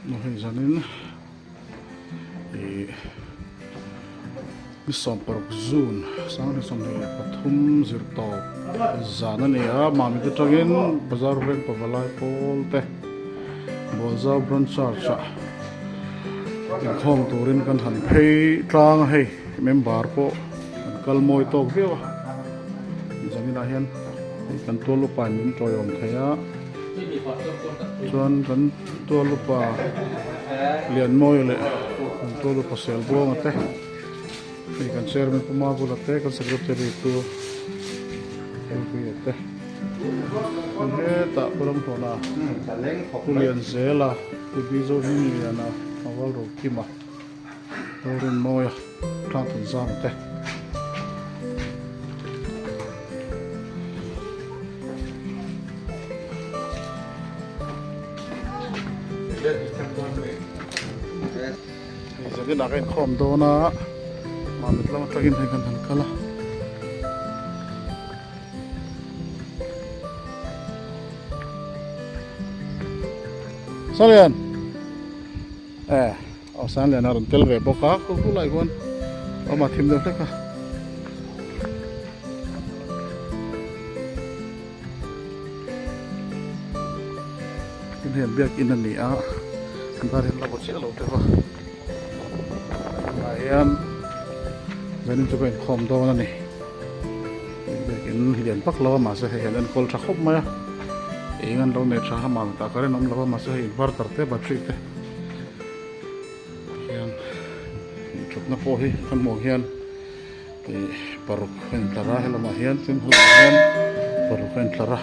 Hei zanin ih ni 16 June 2023 zirtawp zan a ni a Mamit atangin bazar veng pavalai pawl te Bawlzau Branch Church ah inkhawm turin kan han phei tlang a hei member pawh an kal mawi tawk viau a zaninah hian hei kan tual upa in min tawiawm thei a. Chuan kan tual upa Lianmawia leh kan tual upa Selbuanga te hei kan chairman Pu Mabula te kan secretary Pu Elpuia te kan hetah Pu Ramhlawna Pu Lianzela Pu Bizo Hmingliana Awal Rokima Lalrinmawia Tlangthunzama te. Hei zanin ah ka inkhawm dawn a, Mamit lam atangin hei kan han kal a. Salian. Eh, aw Sangliana rawn tel ve bawk a, khu khu lai khuan awm a thim deuh hlek a. Tin hei an biakin a ni a, an dar hian la vaw chiah lo deuh a. Tunah hian zanin chu ka inkhawm dawn a ni. Biakin lian vak lo a mahse hei an enkawl tha khawp mai a, eng an lo nei tha a mah tah current awm lo a mahse hei inverter te battery te hian thutna pawh hi kan hmuh ang hian ih paruk a intlar a helamah hian tin helamah hian paruk a intlar a.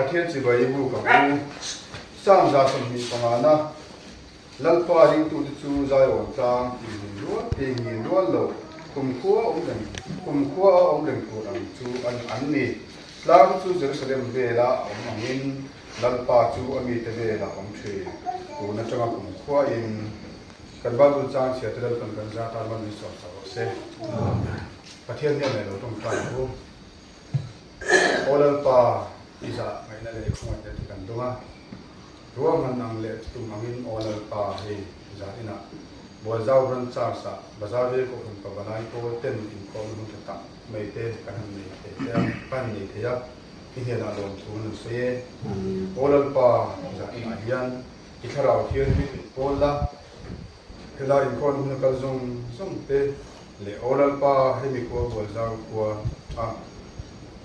Pathian chibai i buk ang u. Psalm 25 na Lalpa ringtute chu Zion tlang tihngin rual tihngin rual lo kumkhua awm reng kumkhua a awm reng tur ang chu an an ni. Tlang chu Jerusalem vela a awm angin Lalpa chu a mite vela a awm thin. Tun atanga kumkhua in kan Bible chang chhiar te Lalpan kan zat a man min sawm sak rawh se. Pathian hian leh lo tawngtai ang u. Aw Lalpa, i zah ngaihna leh i khawngaihna te kan dawng a. Ruahman ang leh tum angin Aw Lalpa hei zan inah Bualzau ran Church ah Bazar Veng Kohhran Pavalai pawl ten inkhawmna hun tha tak mai te kan han nei thei te a, kan han nei thei a, i hnenah lawmthu an rawn sawi e. Aw Lalpa zan inah hian i thlarau thianghlim in pawl la, helai inkhawmna hun a kal zawng zawng te leh Aw Lalpa hemi khua Bualzau khua a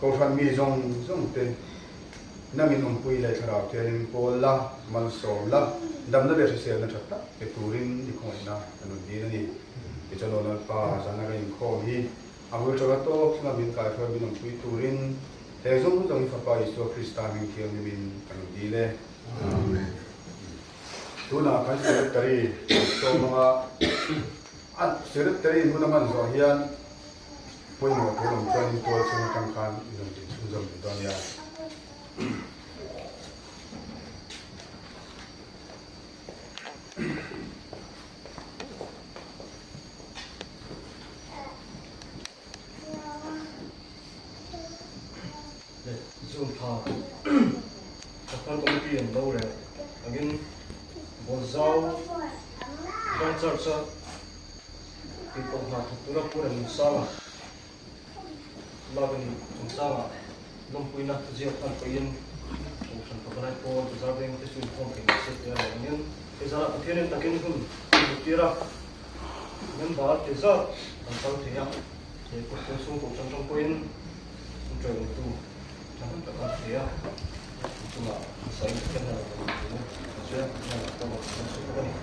Kohhran mi zawng zawng te, Nangin awmpui leh thlarau thianin pawl la, malsawm la, damna leh hriselna tha tak pe turin i khawngaihna ka nun dil a ni. Tichuan aw Lalpa, zana ka inkhawm hi a hul tanga tawk thlanga min kaihruai min awmpui turin he zawng zawng hi Fapa Isua Krista hming thianghlimin ka nun dil e. Amen. Tunah kan Secretary kan sawm anga a Secretary hmun a hman zawh hian Pawimawh tur awm chuanin tual chhung atang khan i rawn tih chhunzawm leh dawn nia. Zoom tha Pakhan Committee an lo rel angin Bawlzau Branch Church-a Tihpawh hna thawk tura Pu Remnunsanga lak a nih chungchangah lawmpuina ziak hman pawhin Kohhran Pavalai Pawl Bazar Veng te chu inkhawm thei mahse tih a lo angin hei zarah Pathianin takin hun a hmuh tir a, member te zat kan kal thei a, he kawt chhung Kohhran tang pawhin an ṭawimawtu ṭhahnem tak an thei a, chungah hmasa in Pathian hna lo kan thu kan sawi a, Pathian hna pawh kan sawi bawk a ni.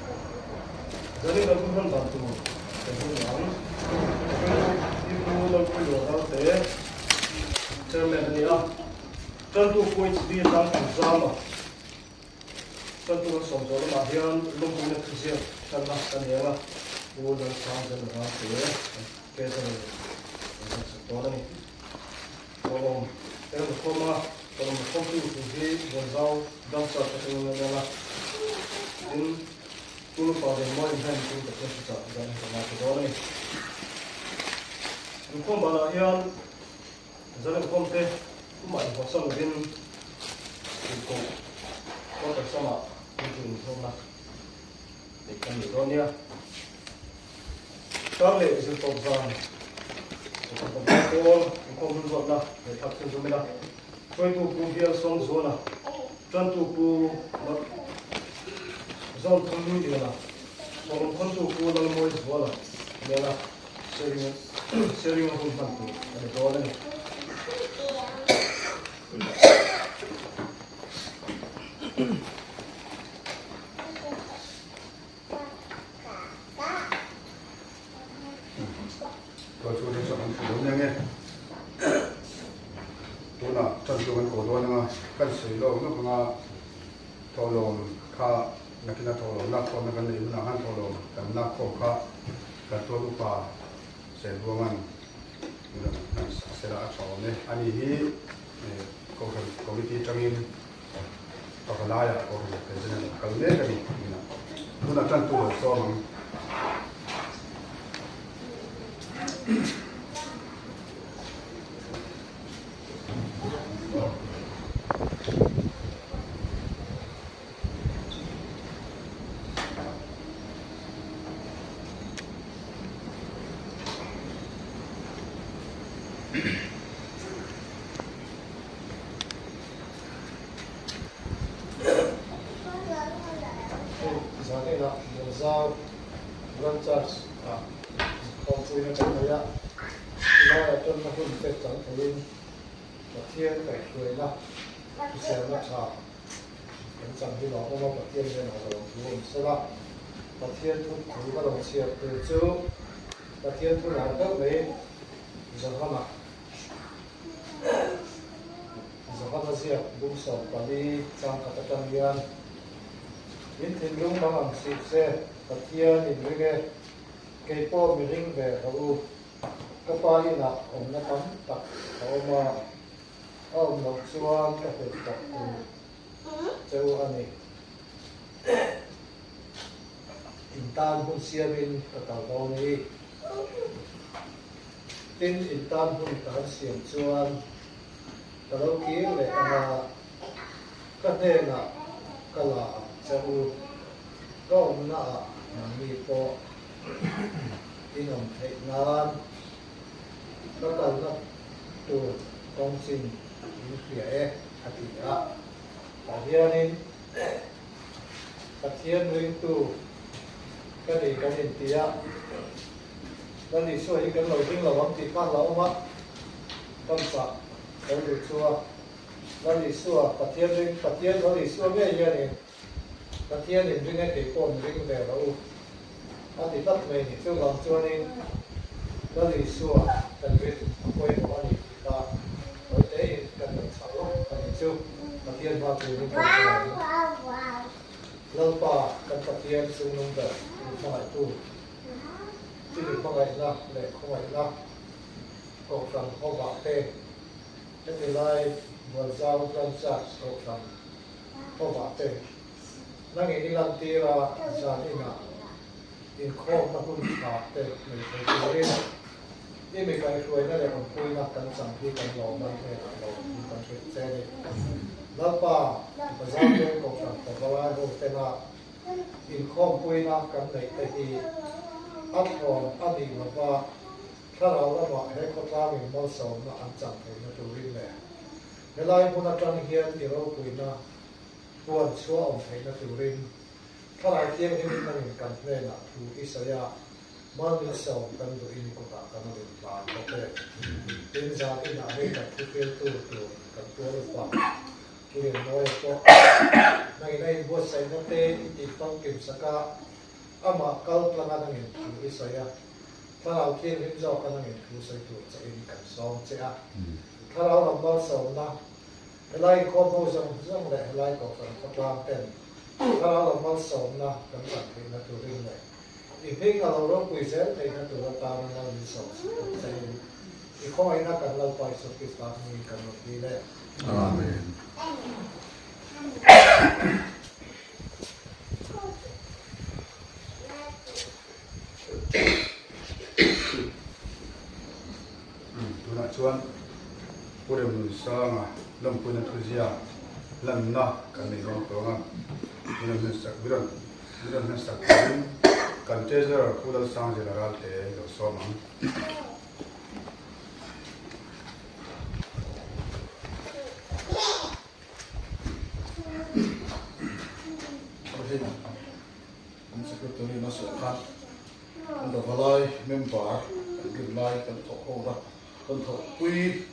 Zanin kan hun hman dan tur kan hun ang. Pu Lalpuilo Ralte, Chairman a ni a, Tantu Pu HB Tlangpui Zama, Tantu kan sawm zawh lamah hian lawmpuina thuziak hranna kan nei ang a, Pu Lalsangzela Ralte, Treasurer kan hmansak dawn a ni. Kawlawm eng a khawm a, kawlawm a khawmtu thu hi Buanzau Branch Church atangin a leng a, tin Pu Lupa Lianmawi hian Pu Pathian thuchah dan ka ngaithla dawn a ni. Inkhawm banah hian Zalenkhawm te tumah inhawhsan lovin inkoh quarter samah intu inhlawmna neih kan nei dawn nia. Kar leh zirtawp zan Kohhran pawl inkhawm hun ruatna ngaihthlak chhunzawm ila, hruaitu Pu Bial Sawmzuala, Tantu Pu Zawn Thangluiliana, Thawhlawm khawntu Pu Lalmawi Zuala nena sharing a hun hman tur a ni dawn a ni. Tuan chu chu an thu dawn nia nge. Tunah tan chu kan ko dawn anga kan sawi lawk lawk anga thawhlawm kha nakina thawhlawm lak khawmna kan neih hunah khan thawhlawm kan lak khawm kha kan tual upa Selbuangan kan sela a tha awm e. Ani hi Kohhran Committee atangin Pavalaiah Kohhran President a kal mek a ni. Tunah tantu lo sawm ang. Hei zan enah Buanzau Grand Church ah inkhawmpuina kan nei a, chulaiah tanna hun te chang theiin Pathian kaihhruaina hriselna tha kan chang hi lawm awm a, Pathian hnenah ka lo thu awm sela, Pathian thu thu ka lo chhiar tur chu Pathian thu lar deuh mai Johana. Johana. Johana ziak bung 14 chang khat atang hian, In thinlung mang ang sih se, Pathian in ring e, kei pawh mi ring ve rawh u. Ka pa inah awmna tam tak a awm a, a awm loh chuan ka hrilh tak tur che u a ni. In tan hun siamin ka kal dawn i. Tin, in tan hun ka han siam chuan ka lo kir leh ang a, ka hnenah ka la ang che u. Ka awmnaah nangni pawh in awm theih nan ka kalna tur kawng chin in hria e, a ti a. Tah hianin Pathian ringtu ka ni kan inti a, Lal Isua hi kan lo ring lo ang tih kha a hlauhawm a, Kamsah lo luh chu a, Lal Isua, Pathian ring, Pathian Lal Isua ngei hianin Pathian in ring e kei pawh min ring ve rawh u a ti tlat mai a ni. Chuvang chuanin Lal Isua kan rin a pawimawh a ni tih kha hawi tein kan rawn chhak lawk a ni chu Pathian hma turin kan hre ang. Lalpa kan Pathian chungnung ber min hmangaihtu i mi hmangaihna leh khawngaihna Kohhran hovah te heti lai Bualzau Branch Kohhran Hovah te, nangin i lantir a zan inah inkhawmna hun tha te nei thei turin i mi kaihhruaina leh awmpuina kan chang hi kan lawmna hnenah lo in kan hrilh che a ni. Lalpa, Bazar Veng Kohhran Pavalai ho tena inkhawmpuina kan neih te hi a thlawn a nih lova thlarau lamah he khawtlangin malsawmna an chang theihna turin leh Helai hmun atang hian i ropuina puan chhuah awm theihna turin Thlarau Thianghlimin nangin kan hnenah thu i sawi a, malminsawm kan duhin i kutah kan awm inhlan bawk e. Tin, zan inah hei kan thuhriltu tur kan tuar upa Pulianmawia pawh nangin a inbuatsaihna te i tih famkim sak a, amah kal tlanga nangin thu i sawi a, Thlarau Thianghlim zawka nangin thu sawi tur chein kan sawm che a. Thlarau lam malsawmna, helai inkhawm ho zawng zawng leh helai kohhran khawtlang ten Thlarau lam malsawmna kan chan theihna turin leh i hming a lo ropui zel theihna tur atana mal min sawm sak tur chein i khawngaihna kan Lalpa Isua Krista hmingin kan rawn dil e. Amen. Tunah chuan Pu Remnunsanga lawmpuina thuzia lanna kan nei dawn tawng a, min rawn hmansak min rawn min rawn hmansak turin kan Treasurer Pu Lalsangzela Ralte lo sawm ang. Kan Secretary nasa khan kan Davalai member kan rin lai kan thawk ho na kan thawk pui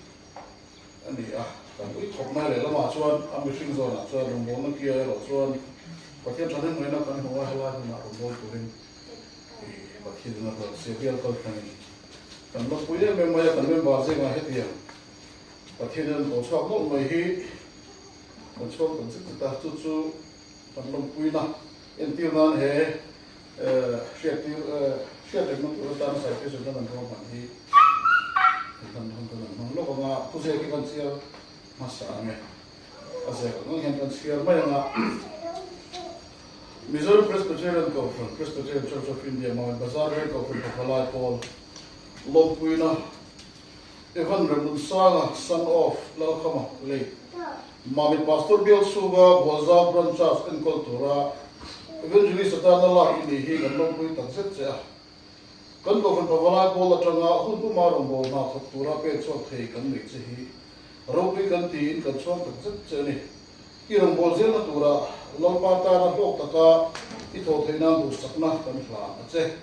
a ni a, kan pui thawk mai leh lamah chuan a mihring zawnah chuan rawngbawlna kia erawh chuan Pathian thahnem ngaihna kan hmu a, helai hmunah rawnbawl turin Pathian in a ruat sia bial kal thlangin kan la pui em em mai a, kan member zingah hetiang Pathian in an ko chhuak nawlh mai hi kan chhuak tak zet zet a, chu chu kan lawmpuina Entir nan he hriattir hriat rengna tur atana citation kan han ruahman hi kan han kan han hmang lawk ang a, thuzek hi kan chhiar hmasa ang e. A zek ang ang hian kan chhiar mai ang a. Mizoram Presbyterian Kohhran, Presbyterian Church of India, Mount Bazar Veng Kohhran Pakhalai Pawl lawmpuina Evan Remnunsanga, son of Lalkhama, late Mamit Pastor Bial chhunga Bualzau Branch Church enkawl tura Evangelist atana lak i nih hi kan lawmpui tak zet che a. Kan Kohhran Pavalai Pawl atanga hun puma rawngbâwl hna thawk tura pek chhuak thei kan neih che hi ropui kan tiin kan chhuang tak zet che a ni. I rawngbâwl zelna tura Lalpa tana hlawk taka i thawh theih nan duhsakna kan hlan a che.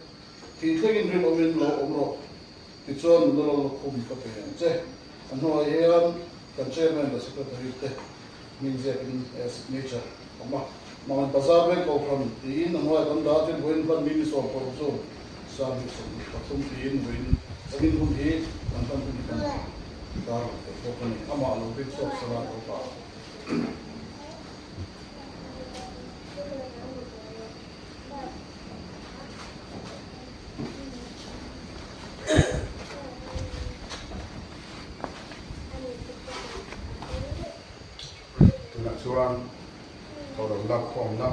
Thih thlengin rinawmin lo awm rawh. Tichuan nula lo lukhum ka pe ang che. A hnuai hian kan Chairman leh Secretary te hming ziakin signature a awm a. Mangan Bazar Veng Kohhran tiin a hnuaiah kan dah a, tin vawiin hman mi ni 16 chu 23 tiin vawiin zanin hun hi kan hman hun hi kan tar lang thei bawk a ni. Amah lo rin chhuak sela lo pa. Tunah chuan thawhlawm lakkhawmna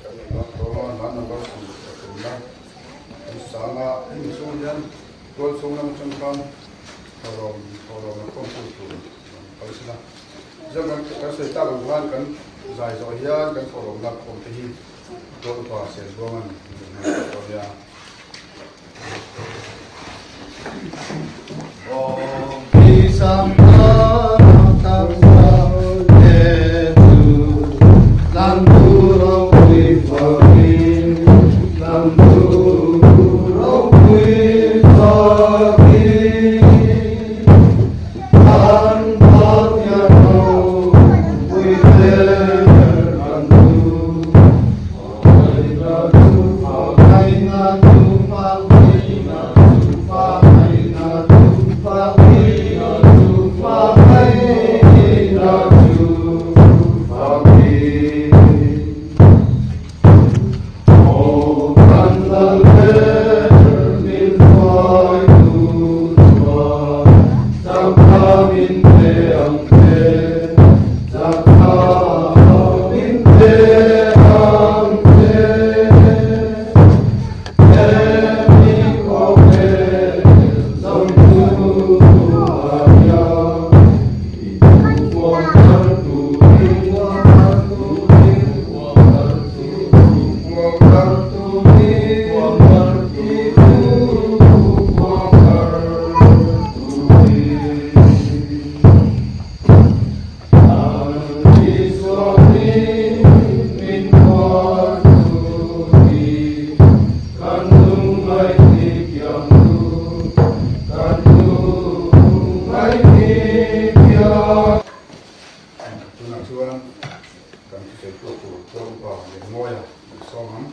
kan nei dawn tawh a, hla number 13na kan sang a, hemi chhung hian tual chhung lam atang khan thawhlawm thawhlawm lakkhawmtu tur rawn kal se la. Chuan kan kan sawi tak ang khan kan zai zawh hian kan thawhlawm lakkhawm te hi tual upa Selbuanga'n min rawn hman tawh nia. Tunah chuan kan thusawi pawh tur chuan upa Lianmawia kan sawm ang.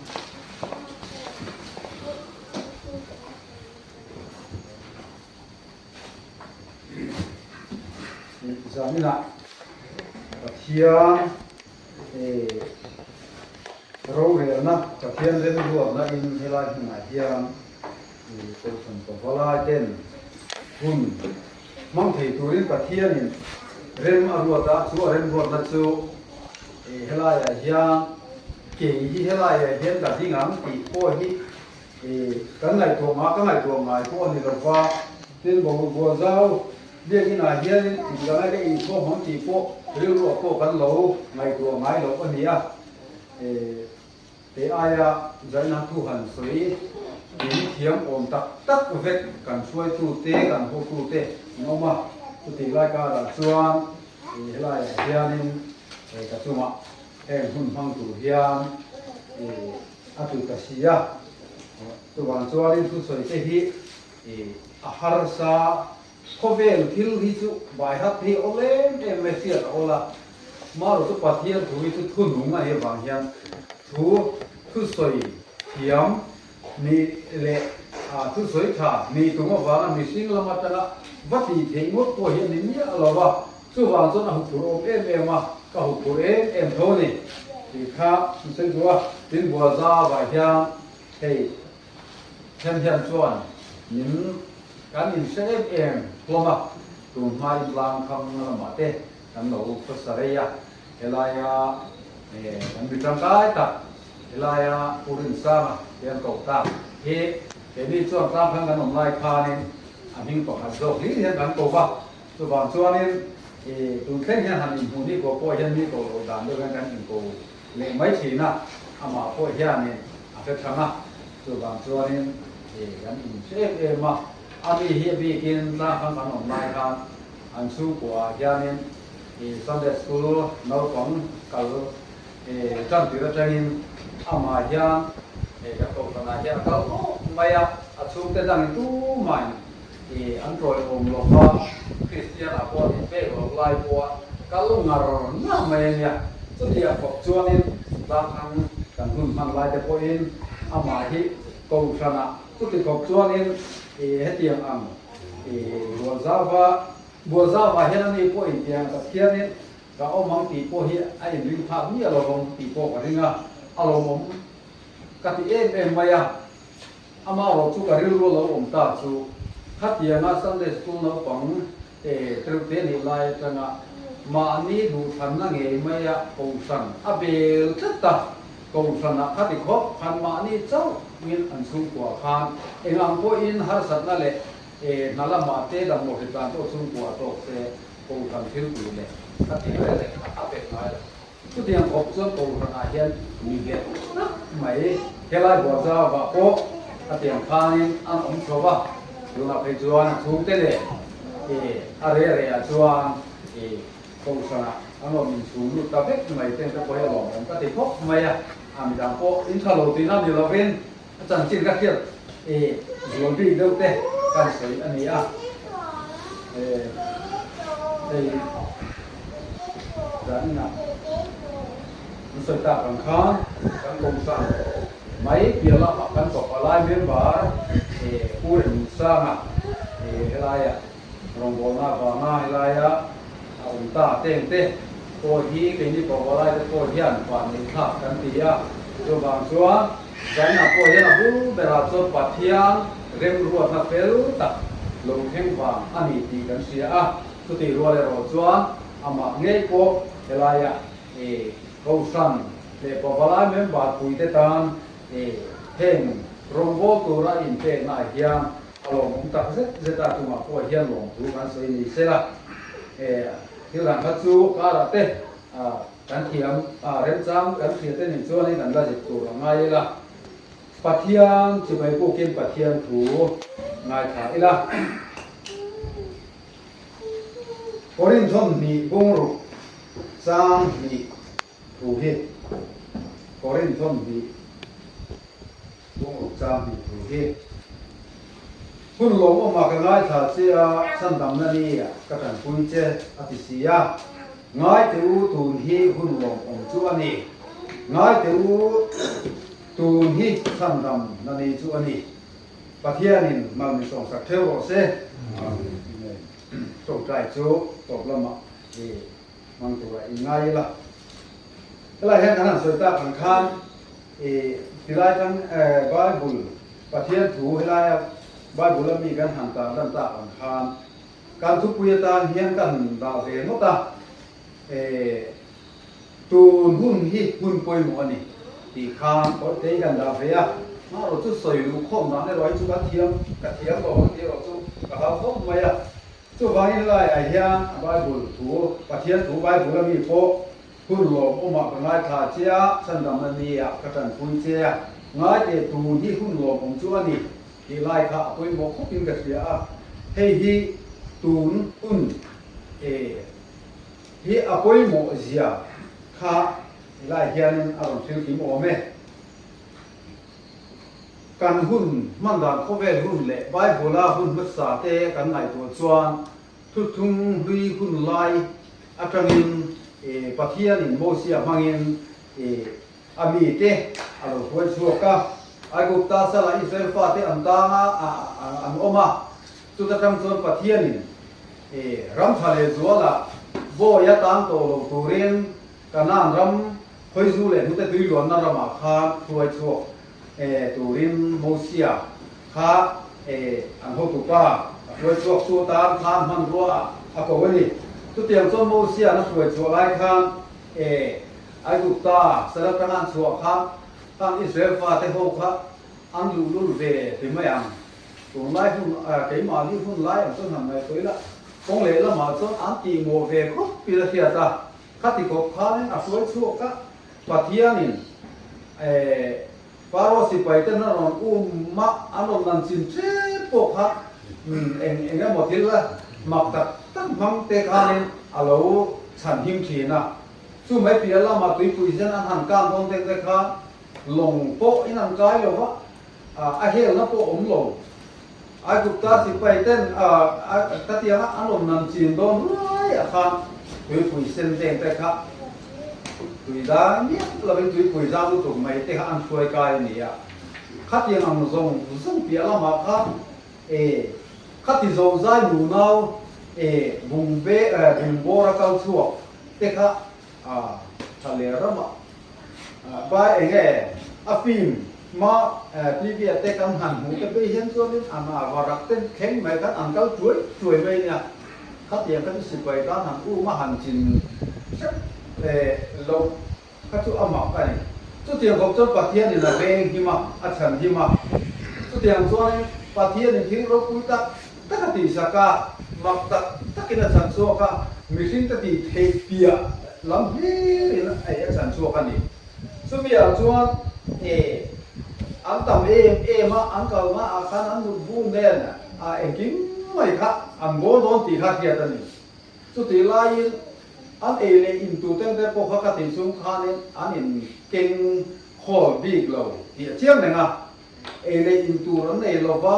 Zaninah Pathian rorelna, Pathian remruatna in helai hmunah hian Kohhran pavalai ten hun hmang thei turin Pathianin rem a ruat a, chu a remruatna chu helaiah hian kei hi helaiah hian ka ding ang tih pawh hi Kan ngaihtuah ngai, ka ngaihtuah ngai pawh a ni lo va, tin Bawngbuan zau biakinah hianin indangai ka inkhawm ang tih pawh rilruah pawh kan lo ngaihtuah ngai loh a ni a. Kei aia zaina thu han sawi in thiam awm tak tak vek kan hruaitute, kan hotute an awm a, chutih lai karah chuan helaiah hianin ka chungah heng hun hmang tur hian A tlu ta si a, chuvang chuanin thusawi te hi a harsa, khawvel thil hi chu baihat hi awl em em mai hriat a awl a, marawh chu Pathian thu hi chu thu nung a nih avang hian thu thusawi thiam nih leh thusawi tha nih tum avanga mihring lam atanga va tih theih ngawt pawh hi a ni miah lo a. Chuvang chuan a huphurh awm em em a, ka huphurh em em tho a ni tih kha an sawi duh a. Tin Bualza vah hian hei then hian chuan min kan inhre em em hlawm a, tun hma in tlang kham lamah te kan lo khawsa rei a, helaia kan mi tangkai tak helaia Pu Rinsanga te an koh tak hi keini chuan tlang khan kan awm lai khanin a hming pakhat zawk hlir hian kan ko va. Chuvang chuanin i tun thleng hian han inhmuh ni ko pawh hian mi ko loh dan deuh hian kan inko leh mai thin a, amah pawh hianin a hre thang a, chuvang chuanin i kan inhre em em a, a mi hi a bikin tlangkang kan awm lai khan an chhungkuaah hianin i Sunday School naupang kal i tan tir atangin amah hian kan kohhranah hian a kal tawp mai a, a chhungte dangin tumahin I an ṭawiawm lo va, Kristian ah pawh an inpek loh lai pawha kal ngar ngar mai a nia. Chutiang khawp chuanin tlangthang kan hun hman lai te pawhin amah hi Kohhranah chuti khawp chuanin i hetiang ang i Bualzava, Bualzava hian ani pawh intiang Pathianin. Ka awm ang tih pawh hi a inring phak miah lo vang tih pawh ka ring a, a lawmawm ka ti em em mai a. Amaherawh chu ka rilru a lo awm ta chu khatianga Sunday School naupang te tereuhte nih lai atanga mahni duhthlanna ngei maia kohhran a bel tlat a, kohhranah khati khawp khan mahni chauhin an chhungkua khan eng ang pawhin harsatna leh hna lamah te damlo hritlan pawh chhungkua a tawk se Kohhran thil tih leh ka tih reng reng kha a pek ngai lo. Chutiang khawp chuan Kohhranah hian mi nghet tak mai helai buaizauah pawh a tiang khanin an awm chho va, tunah phei chuan a chhungte leh a re rehah chuan Kohhranah an rawn inchhung lut ta vek mai ten ka pawh hi a lawmawm ka ti khawp mai a, a midang pawh in tha lo tihna ni lovin A chanchin ka hriat zual bik deuh te kan sawi a ni a, hei zan inah an sawi tak ang khan kan kawmsan mai piah lamah kan fapa lai member Pu Remsanga helaia rawngbawlna avanga helaia a awm ta teng te pawh hi keini fapa lai te pawh hian vanneih thlak kan ti a, chuvang chuan China pawh hian a bul berah chuan Pathian remruatna fel tak lo thleng vang a ni tih kan hria a, chutih rual erawh chuan amah ngei pawh helaia Kohhran leh Pavalai member puite tan heng rawngbâwl tura inpeknaah hian a lawmawm tak zet zet a, chungah pawh hian lawmthu kan sawi ni sela thil dang kha chu karah te Kan thiam a, remchang kan hria te nen chuanin kan la zep tur a ngai ila. Pathian chibai bukin Pathian thu ngaithla ila. Korinthawm hnih bungruk chang hnih thu hi Korinthawm hnih Bungruk chang hnih thu hi hun lawmawmah ka ngaithla che a, chhandamna ni ka tanpui che a ti si a. Ngai teh u tun hi hun lawmawm chu a ni. Ngai teh u tun hi chhandamna ni chu a ni. Pathianin mal min sawmsak theuh rawh se. Amen. Tawngtai chu tawp lamah i hmang turah i ngai ila. Helai hian kan han sawi tak ang khan i tilai tang Bible Pathian thu helaia Bible a mi kan han tar dan tak ang khan kan thupui atan hian kan dah ve ngawt a, tun hun hi hun pawimawh a ni tih khan kei kan dah ve a, marawh chu sawi luh khawm dan erawh hi chu kan thiam ka thiam lo ang tih erawh chu ka hlau khawp mai a. Chuvangin helaiah hian Bible thu, Pathian thu Bible a mi pawh hun lawmawmah ka ngaithla che a, chhandamna niah ka tanpui che a, ngai teh tun hi hun lawmawm chu a ni tih lai kha a pawimawh khawpin ka hria a, hei hi tun hun e hi a pawimawh zia kha helai hianin a rawn thil kim awm e. Kan hun hman dan khawvel hun leh Bible-a hun hmasa te kan ngaihtuah chuan thuthlung hlui hun lai atangin Pathianin Mosia hmangin a mite a lo hruai chhuak a. Aigupta sala Israel fate an tang a, an awm a. Chuta tang chuan Pathianin ram tha leh zuala bawi a tang tawh lo turin Kanaan ram Khawizu leh hnute tui luanna ramah khan hruai chhuak turin Mosia kha an hotupa a hruai chhuak chu atan khan hmanrua ah a ko a ni. Chutiang chuan Mosia'n a hruai chhuah lai khan Aigupta sal atanga an chhuah kha khang Israel fate ho kha an luhlul ve ti mai ang. Tunlai hun keimahni hun lai ang chuan han ngaihtuah ila kawng lehlamah chuan an tihmawh ve khawp in a hriat a. Khati khawp khanin a hruai chhuak a, Pathianin Pharaoh sipaiten a rawn um a, an rawn lan chin ṭep pawh kha eng eng emaw thil mak tak tak hmang te khanin a lo chhan him ṭhin a. Chu mai piah lama tuipui zen an han kang dawn teng te kha lawng pawhin an kai lo va, a helna pawh awm lo. Aigupta sipai ten ka tiang a an awm nan chin dawn ruai ah khan tuipui sen deng te kha tui dai miah lovin tuipui zau lutuk mai te kha an hruai kai a ni a. Khatiang ang zawng zawng piah lamah khan e khati zo zai nunau e bungbe bungbawr a kal chhuak. te kha tha leh ramah bai eng nge a film hma TV ah te kan han hmuh te phei hian chuanin an varak te thleng mai khan an kal tuai tuai mai nia. Khatiang kha chu sipai tan han um a han chin hrep loh kha chu a mak a ni. Chutiang khawp chuan Pathianin a veng him a, a chhan him a. Chutiang chuanin Pathianin thil ropui tak tak a tihsak a, mak tak takin a chhan chhuak a, mihringte tih theih piah lam hlirin a ei a chhan chhuak a ni. Chumi ah chuan e an tam em em a, an kalna ah khan an mutbu nen a engkim mai kha an bawl dawn tih kha hriat a ni. Chutih laiin an ei leh in tur teng te pawh kha ka tih chung khanin an in keng khawl bik lo tih a chiang reng a. Ei leh in tur an nei lo va,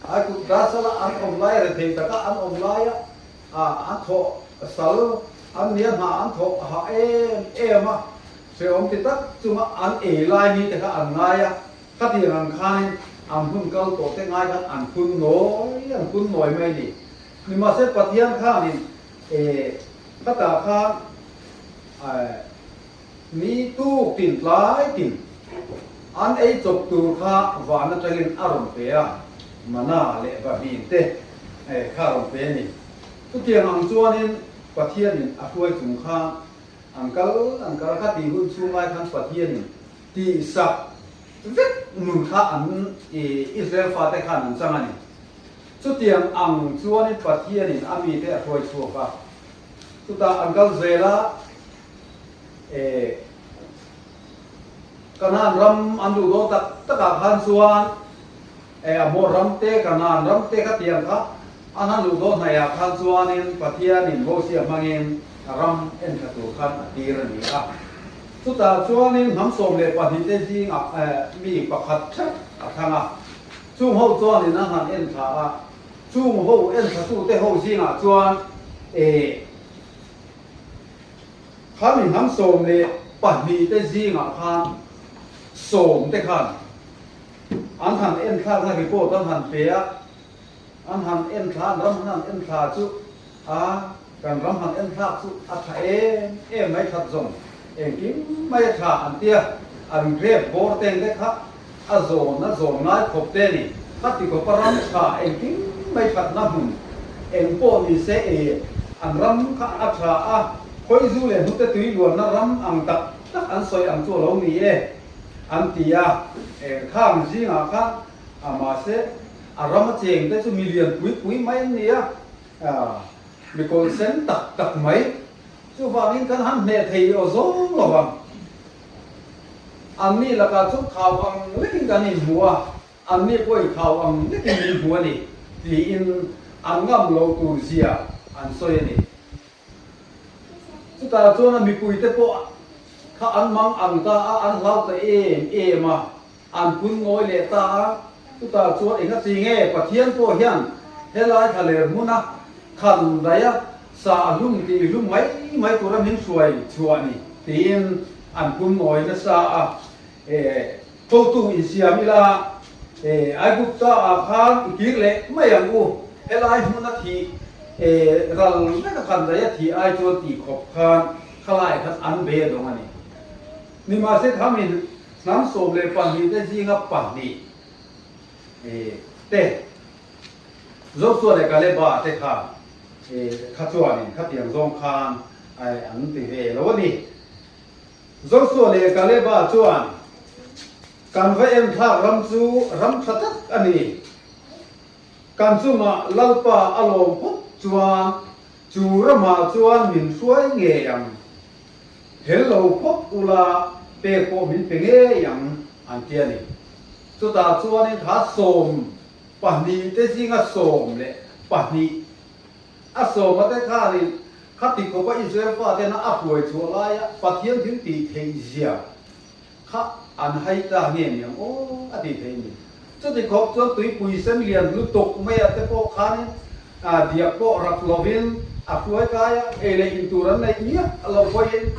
ai kut dasala an awm lai rethei taka an awm laia an thawh sal an nia hna an thawh hah em em a, hrehawm ti tak chunga an ei lai ni te kha an ngai a, khatiang ang khanin an hun kal tawh te ngai khan an phun nawi an phun nawi mai a ni. Nimahse Pathian khanin khatah khan Ni tuk tin tlai tin an ei chawp tur kha van atangin a rawn pe a, mana leh vahmin te kha a rawn pe a ni. Chutiang ang chuanin Pathianin a hruai chung khan an kal an kal a, kha tih hun chhung lai khan Pathianin tihsak vek nun kha an Israel fate khan an chang a ni. Chutiang ang chuanin Pathianin a mite a hruai chhuak a, chutah an kal zel a, E, Kanaan ram an duh dawn tak takah khan chuan e, Amor ram te, Kanaan ram te kha tiang kha an han luh dawn hnaihah khan chuanin Pathianin Mosia hmangin ram en thla tur khan a tir a ni a. Chutah chuanin hnam 12 te zingah e, mi pakhat theuh a thlang a. Chung ho chuanin an han en thla a, chung ho en thlatute ho zingah chuan e, Khami hnam 12 te zingah khan sawm te khan an han enthlakna report an han pe a, an han enthla, an ram han han enthla chu a kan ram han enthlak chu a tha em em mai that zawng engkim mai a tha an tia, an grape bawr teng te kha a zawn a zawn ngai khawp te a ni. Khati khawpa ram tha engkim mai thatna hmun eng pawh ni se e an ram kha a tha a, khawizu leh hnute tui luanna ram ang tak tak an sawi ang chu a lo ni e an ti a. Khang zingah khan a mahse a ram a cheng te chu milian pui pui mai an ni a, mi kawlhsen tak tak mai chuvangin kan han hneh thei aw zawng lo vang. Anni lakah chu khau ang lekin kan inhmu a, anni pawhin khau ang lekin min hmu a ni, tiin an ngam lo tur zia an sawi a ni. Chutah chuan a mipuite pawh kha an mang ang ta a, an hlau ta em em a, an phun ngawi leh ta a. Chutah chuan eng a chi nge Pathian pawh hian helai thlaler hmuna khan daih a, sa a hlum tih hlum mai mai tura min hruai chhuah ni tiin an pun ngawi nasa a. E, hotu insiam ila, e, Aigupta ah khan i kir leh mai ang u, helai hmuna thih, e, ral veka khan daih a thih ai chuan tih khawp khan khalai khan an be dawng a ni. Nimahse thamin hnam 12 te zinga pahnih, e, te. Joshua leh Kaleba te kha kha chuanin khatiang zawng khan an ti ve lo a ni. Joshua leh Kaleba chuan, Kan va enthlak ram chu ram tha tak a ni. Kan chungah Lalpa a lawm phawt chuan chu ramah chuan min hruai ngei ang. Hel lo phawt ula pek pawh min pe ngei ang an ti a ni. Chutah chuanin kha 12 te zinga 12, a sawma te khanin khati khawpa Israel fatena a hruai chhuah laia Pathian thil tih theih zia kha an hai ta nge ni ang aw a tih theih a ni. Chuti khawp chuan tuipui sen lian lutuk maia te pawh khanin diak pawh rak lovin a hruai kai a, ei leh in tur an neih miah lo pawhin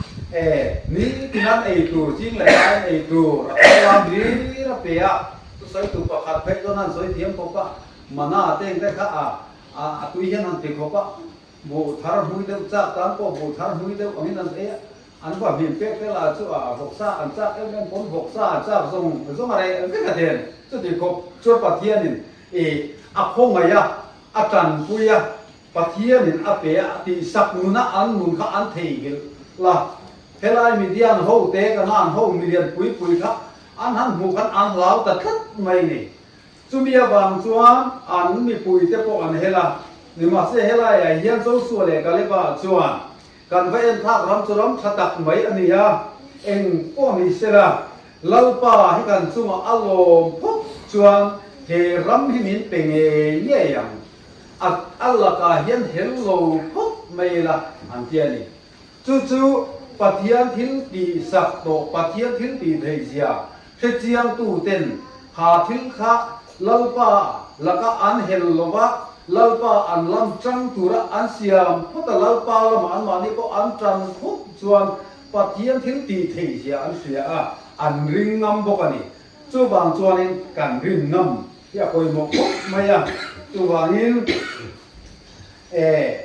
nitin an ei tur, zing leh lai an ei tur a thar lam hlir a pe a. Thusawitu pakhat phei chuan an sawi thiam khawp a, mana teng te kha a a tui hian han ti khawp a. Buh thar hmui deuh chak tan pawh buh thar hmui deuh angin an ei a, an va hmin pek te lah chu a vawksa an chak em em pawn vawksa an chak zawng zawng a reh vek a then. Chuti khawp chuan Pathianin ih a khawngaih a, a tanpui a, Pathianin a pe a tihsak nuna an nun kha an theihnghilh la. Helai Midian ho te Kanaan ho milian pui pui kha an han hmuh khan an hlau ta tlat mai ni. Chumi avang chuan an mipuite pawh an hel a, nimahse helaiah hian Josua leh Kaleba chuan kan va enthlak ram chu ram tha tak mai a ni a, eng pawh ni sela Lalpa hi kan chungah a lawm phawt chuan he ram hi min pe ngei ngei ang, a a lakah hian hel lo phawt mai ila an ti a ni. Chu chu Pathian thil tih sak tawh, Pathian thil tih theih zia hrechiangtu ten kha thil kha Lalpa laka an hel lo va, Lalpa an lam tang tura an siam phawt a, Lalpa lamah anmahni pawh an tan phawt chuan Pathian thil tih theih zia an hria a, an ring ngam bawk a ni. Chuvang chuanin kan rin ngam hi a pawimawh khawp mai a, chuvangin eh.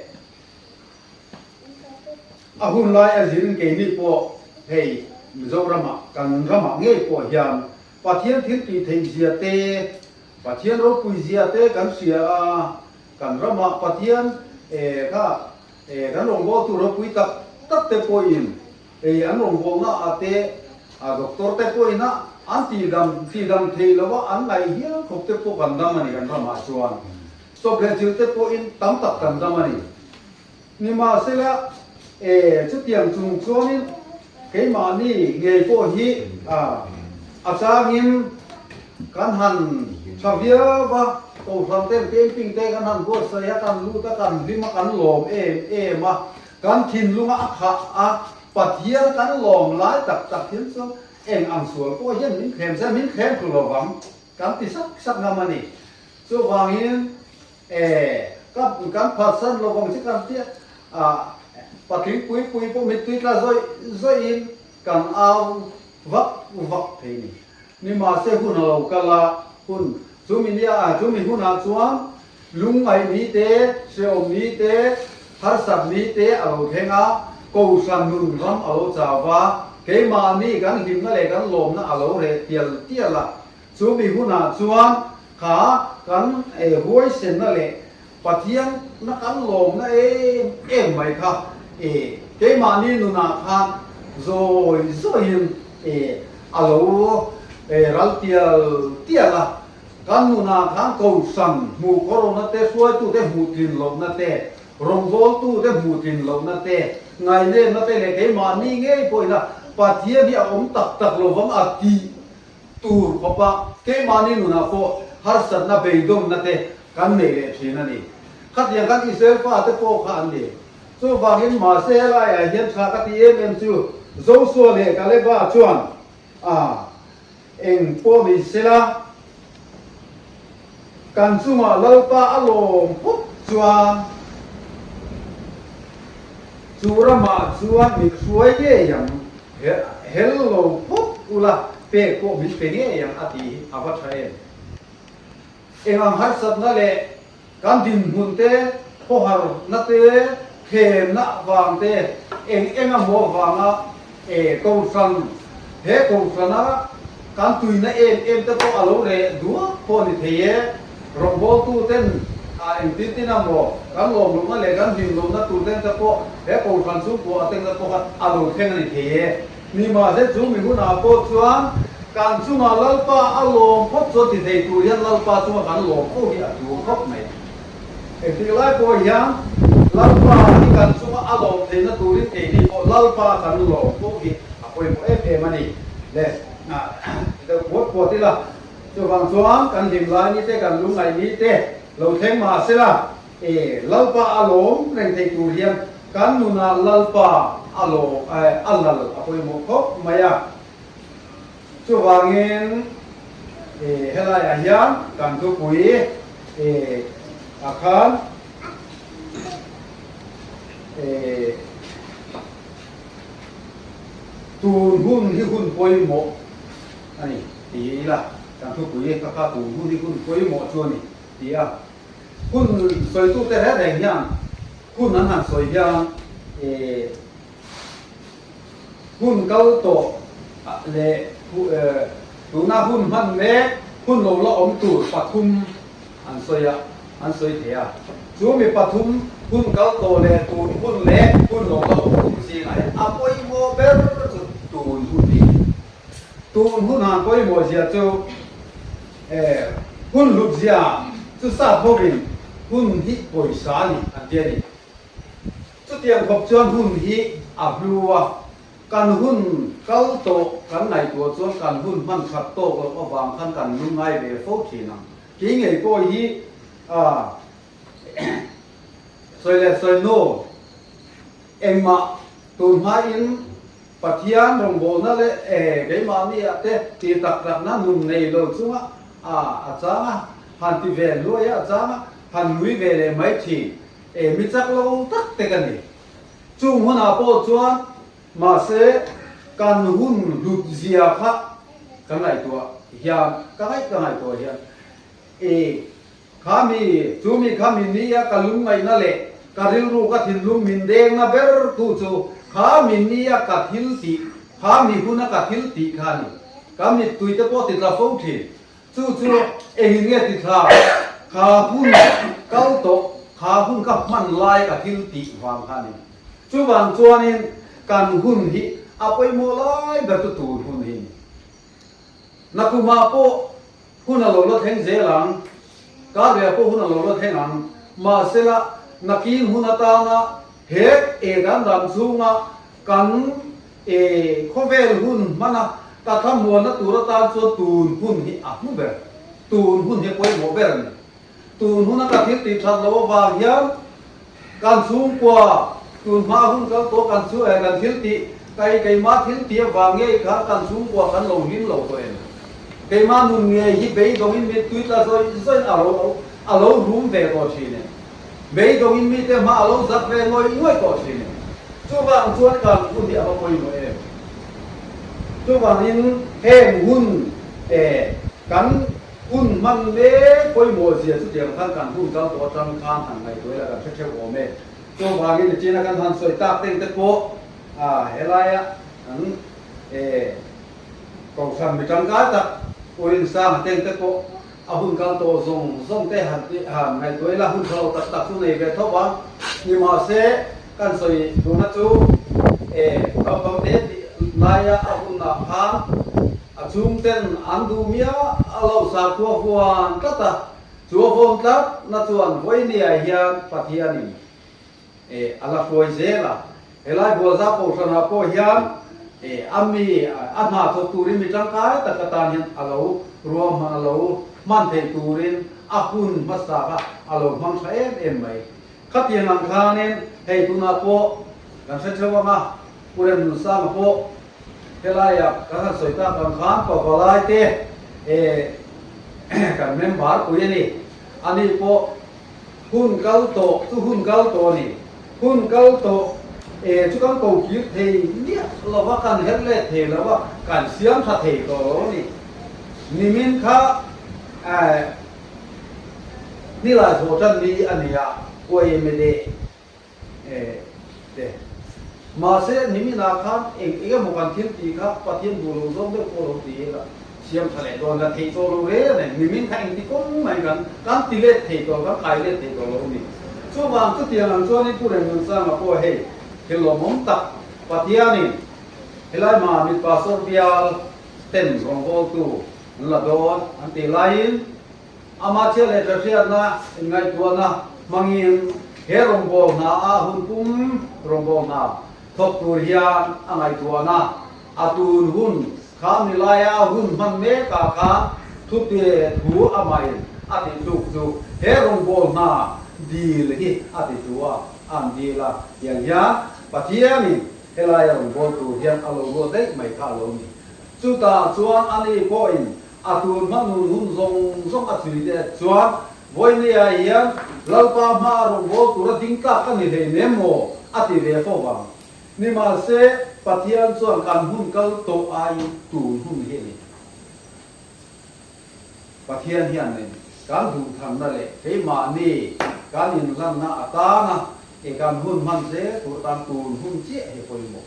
A hun lai a zin keini pawh hei Mizoramah kan ramah ngei pawh hian Pathian thil tih theih zia te, Pathian ropui zia te kan hria a, kan ramah Pathian kha kan rawngbawltu ropui tak tak te pawhin hei an rawngbawlna ah te doctor te pawhin a an tihdam tihdam theih loh a an ngaih hial khawp te pawh kan dam a ni kan ramah chuan. Chawp leh chilh te pawhin tam tak kan dam a ni. Nimahsela, e, chutiang chung chuanin keimahni ngei pawh hi a, a changin kan han tha viau va, kohhran ten camping te kan han buatsaih a, kan lut a, kan hlim a, kan lawm em em a, kan thinlunga a khah a, Pathian kan lawm lai tak tak hian chuan eng ang sual pawh hian min thlem se, min thlem thlu lo vang kan ti sak sak ngam a ni. Chuvangin e ka kan phatsan lo vang che kan tia a patling pui pui pawh mittui tla zawih zawihin kan au vak vak thei ni. Nimahse hun a lo kal a, hun chumi nia a chumi hunah chuan lungngaih ni te, hrehawm ni te, harsat ni te a lo thleng a, kohhran nun ram a lo chau va, keimahni kan hlimna leh kan lawmna a lo reh tial tial a. Chu mi hunah chuan kha kan huaisenna leh Pathian na kan lawmna em em mai kha keimahni nunah khan zawi zawiin a lo ral tial tial a. Kan nunah khan kohhran hmuh khawrona te, hruaitute hmuh tlin lohna te, rawngbawltute hmuh tlin lohna te, ngaihnenna te leh keimahni ngei pawhin a Pathian hi a awm tak tak lovang a tih tur khawpa keimahni nunah pawh harsatna beidawnna te kan nei leh thin a ni. Khatiang khan Israel fate pawh kha an ni. Chuvangin mahse helaiah hian tha ka ti em em chu Joshua leh Kaleba chuan a eng pawh ni sela kan chungah Lalpa a lawm phawt chuan chu ramah chuan min hruai ngei ang. Hel lo phawt ula pek pawh min pe ngei ang a tih hi a va tha em? Eng ang harsatna leh kan dinhmun te, khawharna te, thlemna vang te, eng eng a maw vanga e kohhran, he kohhrana kan tuina em em te pawh a lo reh duak pawh a ni thei e. Rawngbawltu ten a engtin tin a maw kan lawm lohna leh kan hlim lohna tur ten te pawh he kohhran chhungkua a tengna pawh kha a lo thleng a ni thei e. Nimahse chu mi hunah pawh chuan kan chungah Lalpa a lawm phawt chuan ti thei tur hian Lalpa chunga kan lawm fo hi a tul khawp mai. Engtik lai pawh hian Lalpa hi kan chunga a lawm theihna turin keini pawh Lalpa kan lawm fo hi a pawimawh em em a ni. Le deuh puat puat ila. Chuvang chuan kan hlim lai ni te, kan lungngaih ni te lo thleng mah sela, e, Lalpa a lawm reng thei tur hian kan nunah Lalpa a lawm, a lal a pawimawh khawp mai a. Chuvangin, e, helaiah hian kan thupui, e, ah khan, e, tun hun hi hun pawimawh a ni ti ila kan thupui ka kha tun hun hi hun pawimawh chu a ni ti a. Hun sawitute reng reng hian Hun an han sawi hian hun kal tawh leh tuna hun hman mek hun lo la awm tur pathum an sawi a, an sawi thei a. Chu mi pathum hun kal tawh leh tun hun leh hun lo la awm tur zingah hian a pawimawh ber chu tun hun hi. Tun hun han pawimawh zia chu hun hlut zia chu sap hovin hun hi pawisa a ni an ti a ni. Chutiang khawp chuan hun hi a hlu a, kan hun kal tawh kan ngaihtuah chuan kan hun hman khat tawk loh avang khan kan lungngai ve fo thin ang. Kei ngei pawh hi sawi leh sawi nu engmah tun hmain Pathian rawngbawlna leh keimahni ah te tih tak takna nun nei lo chunga a a chang a, han ti ve hluai a, a chang a, han nui ve leh mai thin. E mi chak lo tak te ka ni. Chung hunah pawh chuan mahse kan hun hlut zia kha ka ngaihtuah hian ka ngaih ka ngaihtuah hian e Kha mi, chu mi kha mi nia ka lungngaihna leh ka rilru ka thinlung min dengna ber tu chu kha mi nia ka thil tih, kha mi huna ka thil tih kha a ni. Ka mittui te pawh ti tla fo thin. Chu chu engin nge ti thla? Kha hun kal tawh, kha hun ka hman lai ka thil tih vang kha a ni. Chuvang chuanin kan hun hi a pawimawh lai ber chu tun hun hi a ni. Nakumah pawh hun a lo la thleng zel ang, Karleh pawh hun a lo la thleng ang. Mahsela, nakin hun atana he e kan ram chhunga kan e khawvel hun hmana ka thlamuanna tur atan chuan tun hun hi a hmu ber, tun hun hi pawimawh ber a ni. Tun huna ka thil tih that loh avang hian kan chhungkua tun hma hun kal tawh kan chu eh kan thil tih kai keimah thil tih avang ngei khan kan chhungkua kan lo hlim lo tawh em? Keimah nun ngei hi beidawngin mittui tla zawih zawih a lo a lo rum ve tawh thin em? Beidawngin mite hma a lo zak ve ngawih ngawih tawh thin em? Chuvang chuan kan hun hi a va pawimawh em? Chuvangin heng hun eh kan Hun hman mek pawimawh zia chutiang khan kan hun kal tawh atang khan han ngaihtuah ila kan hre theuh awm e. Chuvangin nichina kan han sawi tak teng te pawh helaia kan kohhran mi tangkai tak Urin Sanga teng te pawh a hun kal tawh zawng zawng te han tih han ngaihtuah ila hun tha lo tak tak chu nei ve tho a. Nimahse kan sawi duhna chu naupang te tih laia a hunah khan A chhungten an duh miah a lo sakhua huan tlat a, chu a vawn tlat na chuan Vawinia hian Pathianin e a la hruai zel a. Helai Bualza Kohhranah pawh hian e a mi a hna thawk turin mi tangkai tak atan hian a lo ruahman a lo hman theih turin a hun hmasa kha a lo hmang tha em em mai. Khatiang ang khanin hei tunah pawh kan hre theuh ang a, Pu Remnunsanga pawh Helaia kan han sawi tak ang khan pavalai te kan member pui a ni. Ani pawh hun kal tawh chu hun kal tawh a ni. Hun kal tawh chu kan ko kir thei miah lo va, kan her let thei lo va, kan siam tha thei tawh lo a ni. Nimin kha nilai thawh tan ni a ni a, Kuaimele te. Mahse, niminah khan eng eng emaw kan thil tih kha Pathian duh lo zawng deuh pawh lo ti ila, siam tha leh dawn la thei tawh lo reng a ni. Nimin kha engti kawng mai kan kan ti let thei tawh, kan kai let thei tawh lo a ni. Chuvang chutiang ang chuanin Pu Remnunsanga pawh hei thil lawmawm tak Pathianin helai Mamit Pastor bial ten rawngbawltu an la dawn an tih laiin, Amah chiah leh hriatna inngaihtuahna hmangin he rawngbâwl hna a hun pum rawngbâwl hna thawk tur hian a ngaihtuahna a tun hun kha ni laia a hun hman mekah khan thute thu amahin a tih tluk chu he rawngbâwl hna dil hi a ti tu a, an dil a, tiang hian Pathianin helaia rawngbâwl tur hian a lo ruat daih mai kha a lo ni. Chutah chuan ani pawhin A tun hma nun hun zawng zawng a chui te chuan Vawinia hian Lalpa hma a rawngbâwl tura ding tlak ka ni hlei nem maw? a ti ve fo vang. Nimahse, Pathian chuan kan hun kal tawh aiin tun hun hi a ni. Pathian hian nen kan duhthanna leh keimahni kan inhlanna atana. E kan hun hman zel tur atan tun hun chiah hi pawimawh.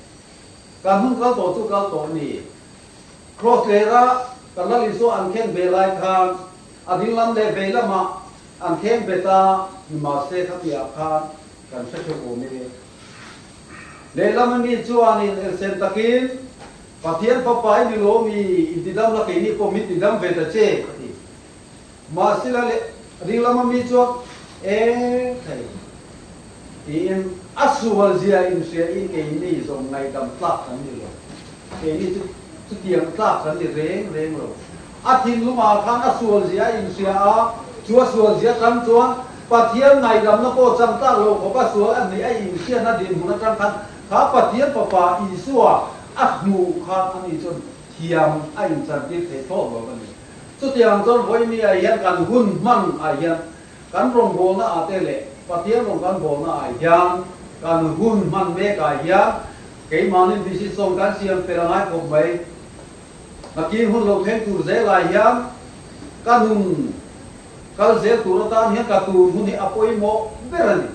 Kan hun kal tawh chu kal tawh a ni. Cross lera kan Lal Isua an khen ve lai khan a dinglam leh vei lamah an khen bet a, nimahse khatiah khan kan hre theuh awm e. Lehlam a mi chuanin elsen takin, Pathian Fapa i ni lo mi, intidam la keini pawh min tidam ve ta che, a ti. Mahsela leh ringlam a mi chuan, E thei, tiin a sual zia inhria in keini zawng ngaihdam tlak kan ni lo. Keini chu chutiang tlak kan ni reng reng lo. A thinlungah khan a sual zia a inhria a, chu a sual zia atang chuan Pathian ngaihdamna pawh chang tlak lo khawp a sual a hnih a inhriatna dinhmun atang khan kha Pathian Fapa Isua a hmuh khan ani chuan thiam a inchantir thei thlawt lo a ni. Chutiang chuan vawiini ah hian kan hun hman ah hian kan rawngbawlna ah te leh Pathian rawn kan bawlna ah hian kan hun hman mek ah hian keimahni decision kan siam fel a ngai khawp mai. Nakin hun lo thleng tur zel ah hian ka nun kal zel tur atan hian ka tun hun hi a pawimawh ber a ni.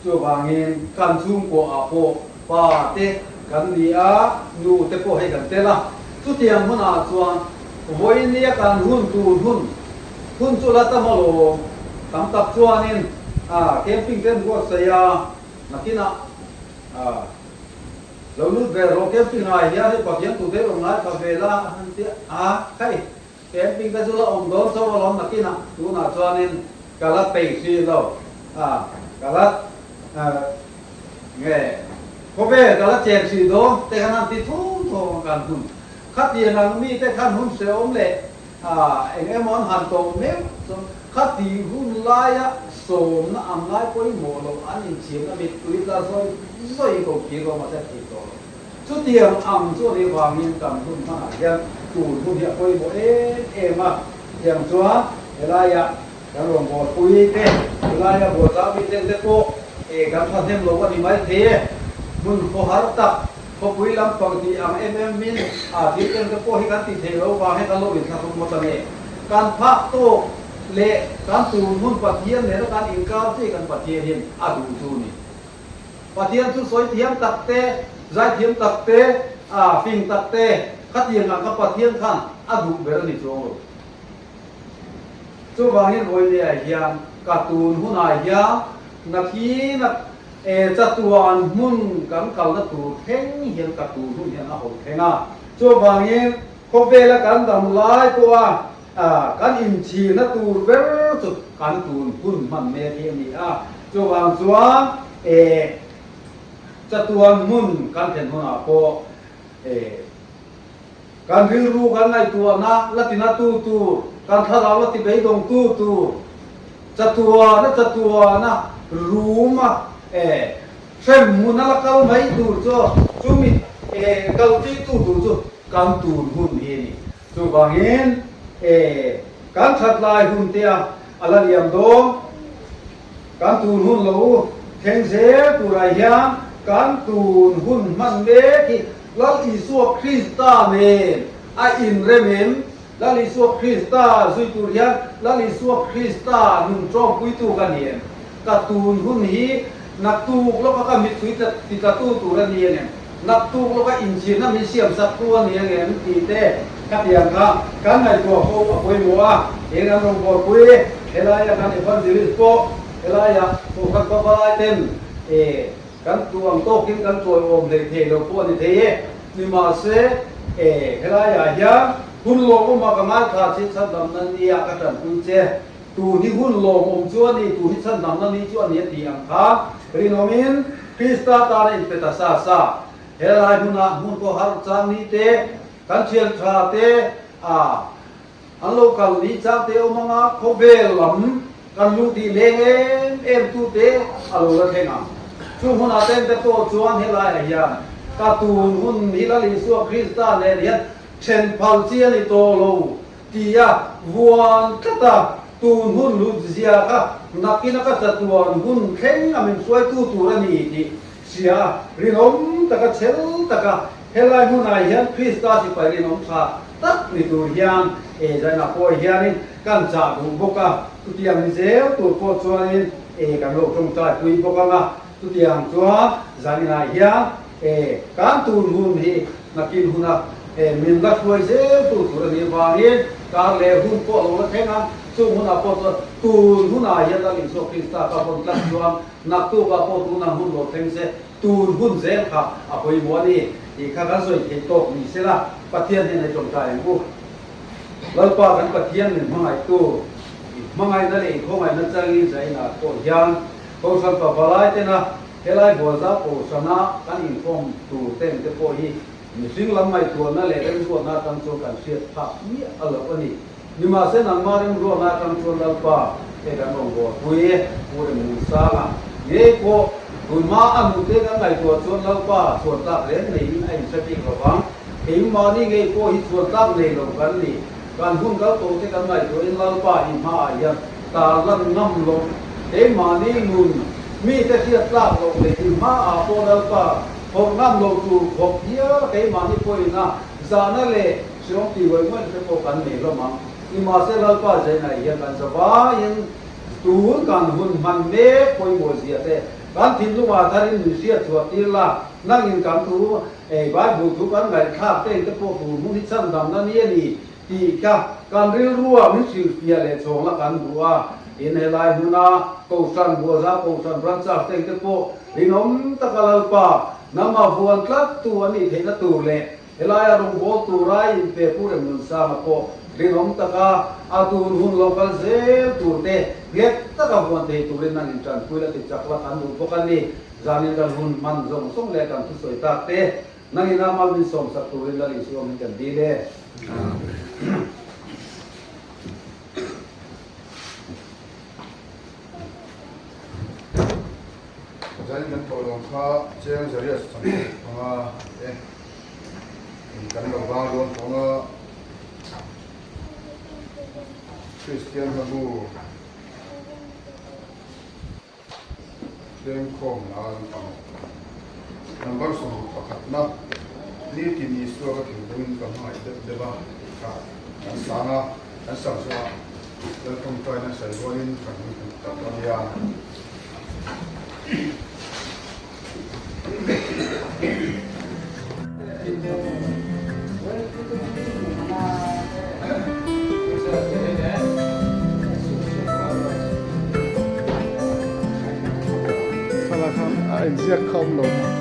Chuvangin kan chhungkaw ah pawh pa te kan ni a, nu te pawh hei kan tel a. Chutiang hunah chuan vawinia kan hun tur hun hun chu la tam alawm. Tam tak chuanin camping te an buatsaih a, nakinah lo lut ve rawh camping ah hian hei Pathian tute rawn ngaithla ve la a han ti a, hei Camping te chu la awm dawn chauh alawm nakinah tunah chuanin ka la peih hrih lo a, ka la nge khawvel ka la chen hrih dawn te khan an ti thum thum ang kan hun khatiang ang mi te khan hun hrehawm leh eng emaw an han tawh meuh chuan khati hun laia sawmna ang ngai pawimawh loh an inchhirna mittui tla zawi zawi ko khi rawng a hre thei tawh lo. Chutiang ang chu a nih vangin kan hun hmanah hian tun hun hi a pawimawh em em a, tiang chuan helaia kan rawn bualpui te, helaia bualzau mi ten te pawh e kan thahnem lo a ni mai thei e. Hmun khawhar tak, khawpui lampang tih ang em em in a thil eng te pawh hi kan ti thei lo vang hian kan lo inthlahrung ngawt a ni. Kan phak tawk leh kan tun hun Pathian nena kan inkar chi kan Pathianin a duh chu ni. Pathian chu sawi thiam tak te, zai thiam tak te, a fing tak te, khatiang ang kha Pathian khan a duh ber a ni chuang lo. Chuvangin Vawinia hian ka tun hunah hian nakina e chatuan hmun kan kalna tur thleng hian ka tun hun hian a haw thleng a. Chuvangin khawvela kan dam lai pawha kan inchhirna tur ber chu kan tun hun hman mek hi a ni a. Chuvang chuan e chatuan hmun kan thlen hunah pawh e kan rilru kan ngaihtuahna la tina tu tur, kan thlarau la ti beidawng tu tur, chatuana chatuana ruma e hrem hmuna la kal mai tur chu chumi e kal tih tu tur chu kan tun hun hi a ni. Chuvangin e kan that lai hun te a a la liam dawn. Kan tun hun lo thleng zel turah hian kan tun hun hman mek hi Lal Isua Krista nen a inrem em? Lal Isua Krista zui tur hian Lal Isua Krista nun ṭawmpuitu ka ni em? Ka tun hun hi naktuk lawka ka mittui titlatu tur a ni ang em? Naktuk lawka inchhirna min siamsaktu a ni ang em? Tih te khatiang kha kan ngaihtuah fo a pawimawh a, eng an rawn buaipui helaia kan evangelist pawh helaia kohhran pavalai ten e kan duh ang tawkin kan chawiawm hlei thei lo pawh a ni thei e. Nimahse e helaiah hian hun lawmawma ka ngaithla che chhandamna nia ka tanpui che. Tu hi hun lawmawm chu a ni, tu hi chhandamna ni chu a ni a tih ang kha rinawmin Krista tana inpe ta sa sa. He lai hmunah hmun pawh har chang ni te, kan thian tha te a an lo kal ni chang te awm anga khawvel lam kan lung tih leng em em tu te a lo la thleng ang. Chu hmunah ten te pawh chuan helaiah hian ka tun hun hi Lal Isua Krista nen hian then phal chi a ni tawh lo. Tia vuan tlat a, tun hun lut zia kha nakina ka chatuan hun thleng a min hruaitu tur a ni tih hria a, rinawm taka chhel taka helai hmunah hian Krista sipai rinawm tha tak ni tur hian e zainah pawh hianin kan chah duh bawk a, chutiang ni zel tur pawh chuanin. e kan lo tawngtai pui bawk ang a, chutiang chuan zaninah hian e kan tun hun hi nakin huna e min la hruai zel tu tur a nih avangin kar leh hun pawh a lo la thleng ang, chung hunah pawh chuan tun hunah hian Lal Isua Krista ka vawn tlat chuan naktukah pawh tunah hun lo thleng se tun hun zel kha a pawimawh a ni tih kha kan sawi theih tawk ni sela Pathian hnenah i tawngtai ang u. Lalpa kan Pathian min hmangaihtu, i hmangaihna leh i khawngaihna changin zainah pawh hian Kohhran pavalai tena helai Bualza Kohhrana kan inkhawm tur ten te pawh hi mihring lam ngaihtuahna leh remruatna atang chuan kan hriat phak miah a loh a ni. Nimahse nangmah remruatna atang chuan Lalpa he kan rawngbawlpui Pu Remnunsanga ngei pawh tunhma a nute kan ngaihtuah chuan Lalpa chhuan tlak reng neiin a inhre bik lovang. Keimahni ngei pawh hi chuan tlak nei lo kan ni. Kan hun kal tawh te kan ngaihtuahin Lalpa i hmaah hian tar lan ngam lo. Keimahni nun mite hriat tlak loh leh i hmaah pawh Lalpa phawrh ngam lo tur khawp hial keimahni pawhin a zahna leh hreawm tih ngawih ngawih te pawh kan nei hlawm ang. Nimahse Lalpa zainah hian kan zavaiin tun kan hun hman mek pawimawh zia te kan thinlungah tharin min hriat chhuah tir la, nangin kan thu Ei, Bible thu kan ngaihthlak te te pawh tur hmun hi chhandamna ni a ni tih kha kan rilrua min hrilhfiah leh chhawng la kan duh a. Tin, helai hmuna Kohhran, Buaza Kohhran branch te te pawh rinawm taka Lalpa nangmah vuan tlat tu a nih theihna tur leh helaia rawngbâwl tura inpe Pu Remnunsanga pawh rinawm taka a tun hun lo kal zel tur te nghet taka vuan thei turin nang inṭanpui la ti chak la kan duh bawk a ni. Zanin kan hun hman zawng zawng leh kan thusawi tak te nangin a mal min sawmsak turin Lal Isua min kan dil e. Amen. Zanin kan thawh lawng kha Cheng Zarias 75 a ni e. In kan lo vang dawn thawng a Kristian hlabu Tlengkhawm nan ang. Number 11 na, Nitin Isua ka thinlungin ka hmangaih deuh deuh a tih kha kan sang a, kan sak zawhah Laltawngtaina sawi rualin kan hun hmu tak a nia. Thlalak khan a inziak kha awm lo maw?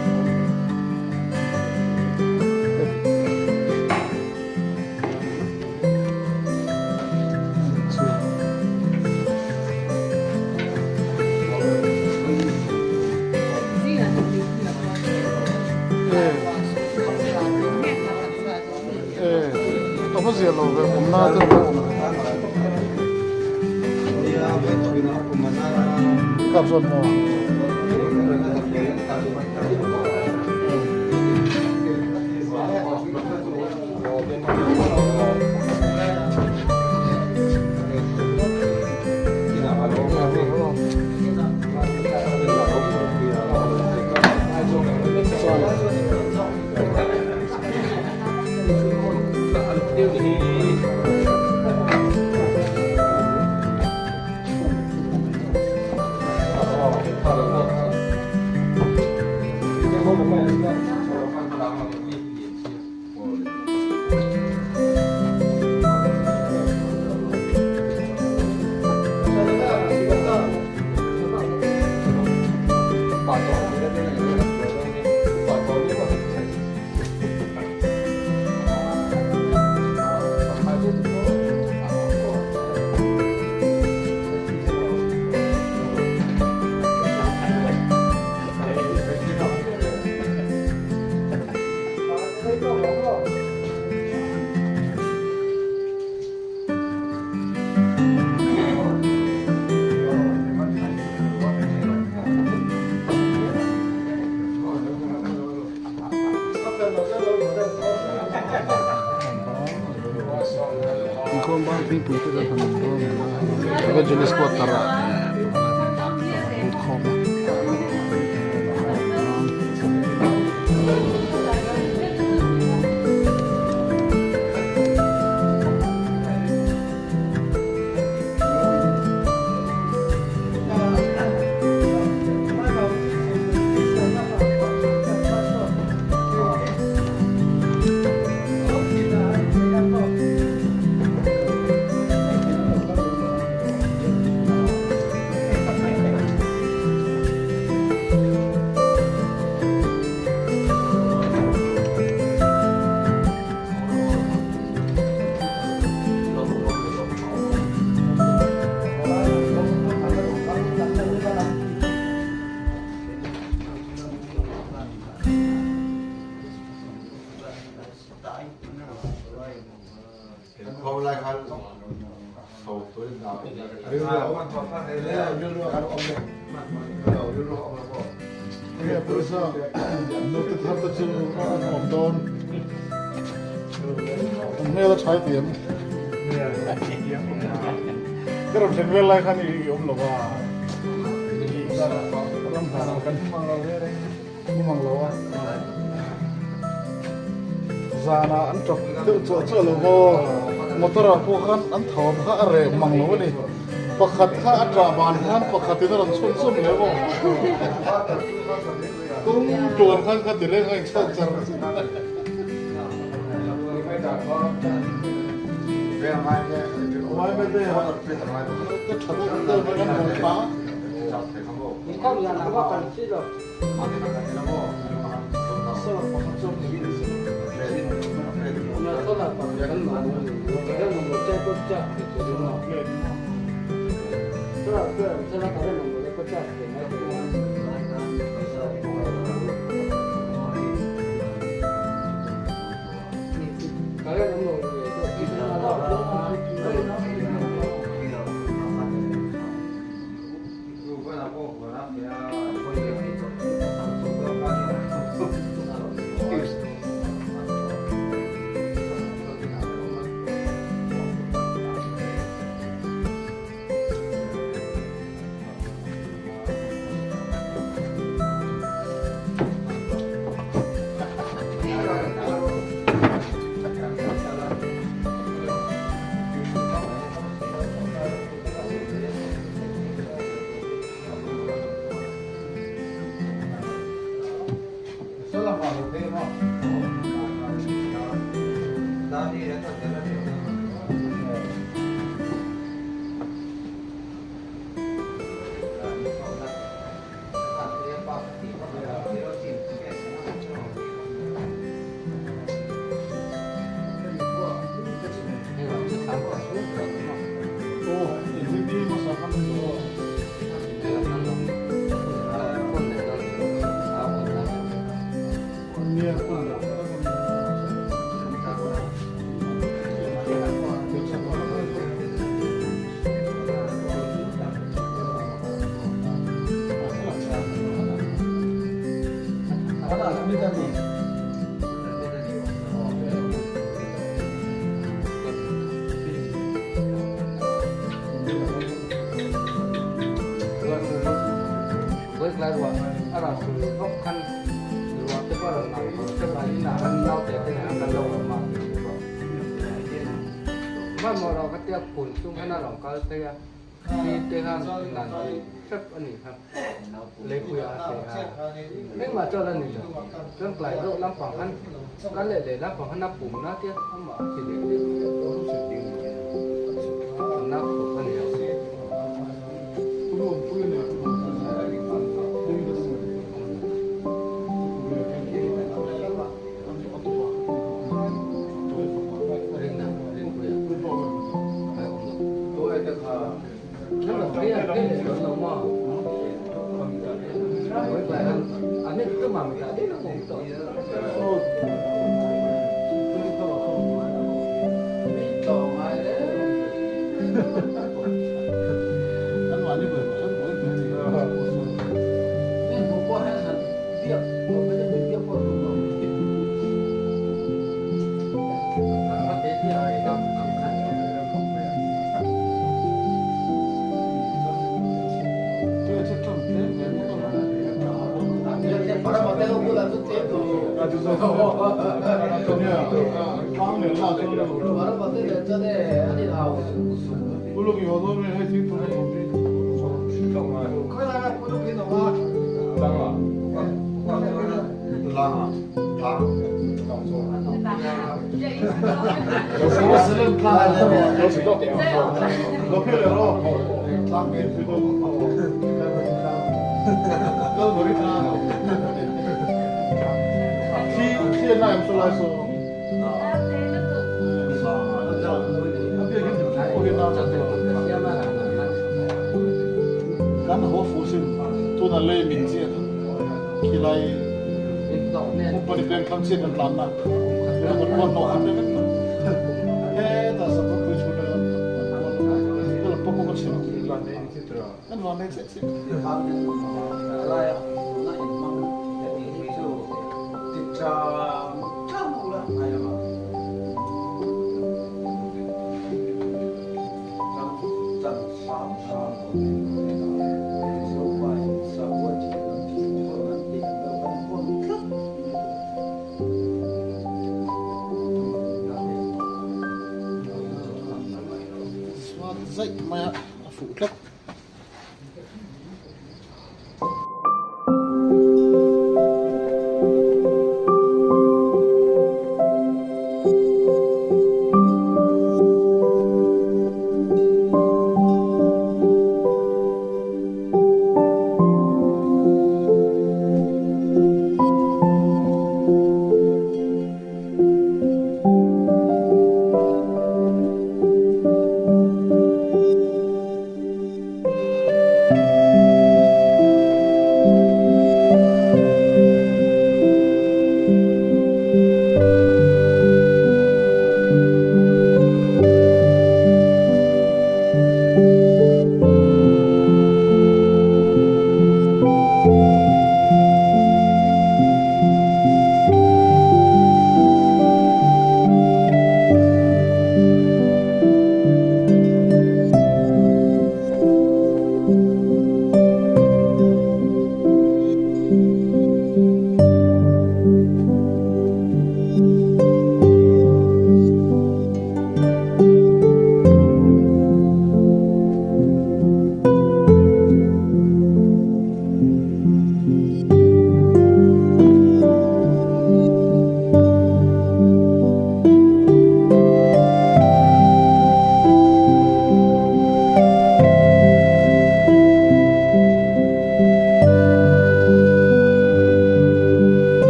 Inkhawm bang thingpui te kan han dawn a Evangelist quarter ah member te kan han lut khawm a. Enge pawisa note thar te chu an awm dawn an hmel a chhai tiam ka rawn thleng vel lai khan i awm lo va ram hna kan hmu mang lo a zanah an tap deuh chuah chuah lo maw motor ah pawh khan an thawm kha a reh mang lo a ni pakhat kha a tah ban khan pakhat in a rawn chhun chhun leh maw kawng tuan khan kha ti reng a inchhuak char char a. Ka tha deuh deuh mai an rawn thla a. Kan haw fuh sin tuna lei min chiah khilai company peng thlang chiah kan tlanna. Zaih mai a a fuh tlat.